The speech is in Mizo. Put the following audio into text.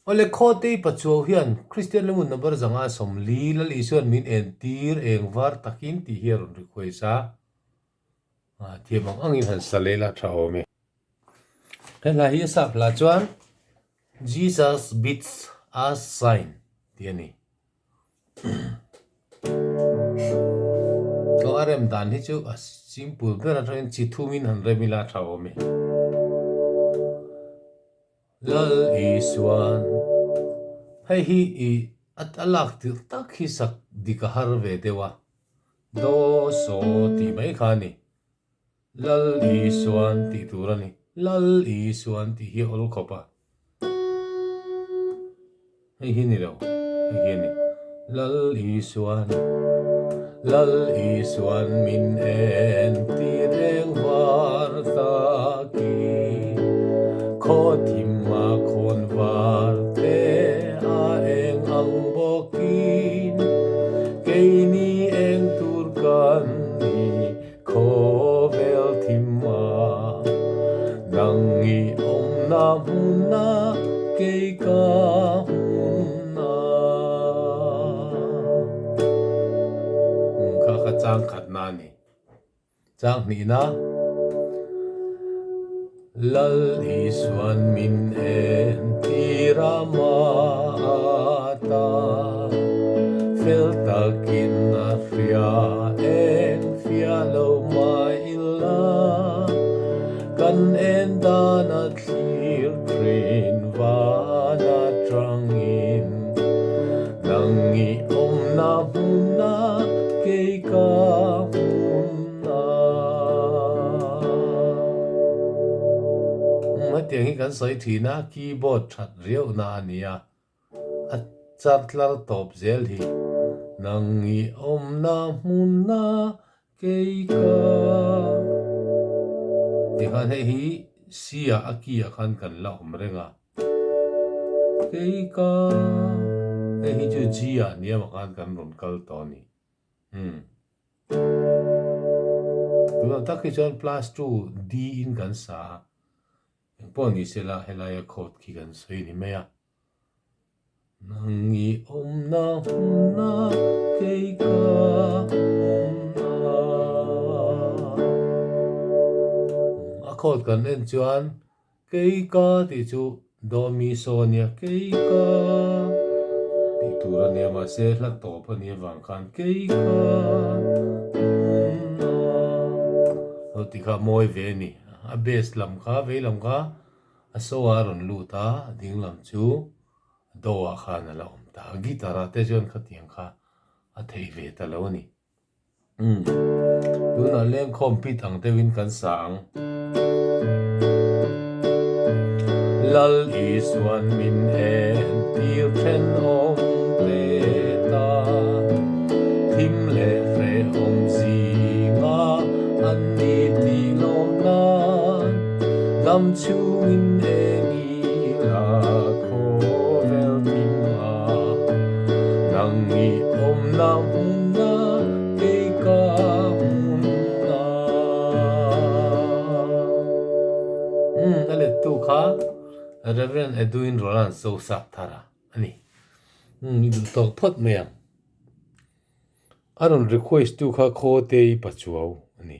Awle Khawtei Pachuau hian Kristian Lungun number 540 Lal Isuan min entir eng var takin tih hi a rawn request a, thiam ang angin han sa leh la tha awm e. He hla hi a sap hla chuan Jesus Bids Us Shine tih a ni. Aw a rem dan hi chu a simple ber atangin chi thumin han rem ila tha awm e. Lal Isuan hei hi i a lak tirh tak hi sak dik a har ve deuh a, do saw tih mai kha a ni. Lal Isuan tih tur a ni. Lal Isuan tih hi a awl khawp a. Hei hi ni lo, hei hi a ni. Lal Isuan, Lal Isuan min en tir eng var takin, Khaw thim a khawn var te a eng ang bawkin, Keini eng tur kan ni Khawvel thim a nang i awmna hmuna kei ka hmuna. Kha kha chang khatna a ni. Chang hnihna. Lal Isuan min entir a mata, fel takin a hria eng fia lo mai ila, kan en dan a thlir thin van atangin, nang i awmna hmuna kei ka hmun. Hetiang hi kan sawi thin a, keyboard that riauhna a ni a, a char tlar tawp zel hi. Nang i awmna hmuna kei ka tikhan hei hi C ah a key ah khan kan la awm reng a, kei ka hei hi chu G ah hniamah khan kan rawn kal tawh a ni. Umm. Tunah tak hi chuan plus 2 D in kan sa a, engpawh ni sela helaia chord khi kan sawi ni mai a. Nang i awmna hmuna kei ka awmna. A chord kan en chuan Kei ka tih chu Do Mi So a nia, kei ka tih tur a nia mahse hla tawp a nih avang khan kei ka hmun a lo tih kha mawi ve a ni. A bass lam kha vei lam kha a so ah a rawn lut a, a ding lam chu do ah khan a la awm ta a, guitar ah te chuan khatiang kha a theih ve ta lo a ni. Umm. Tunah lengkhawm pit ang deuhin kan sa ang. Lal Isuan min entir thenawm te ta. Thim leh hrehawm zinga an ni tih lawm nan dam chhungin eng i la khawvel thim a. Nang i awmna hmuna kei ka hmuna. Umm a lettu kha Reverend Edwin Roland Zosap Thara a ni. Umm i duh tawk phawt mai ang. A rawn request tu kha Khawtei Pachuau a ni.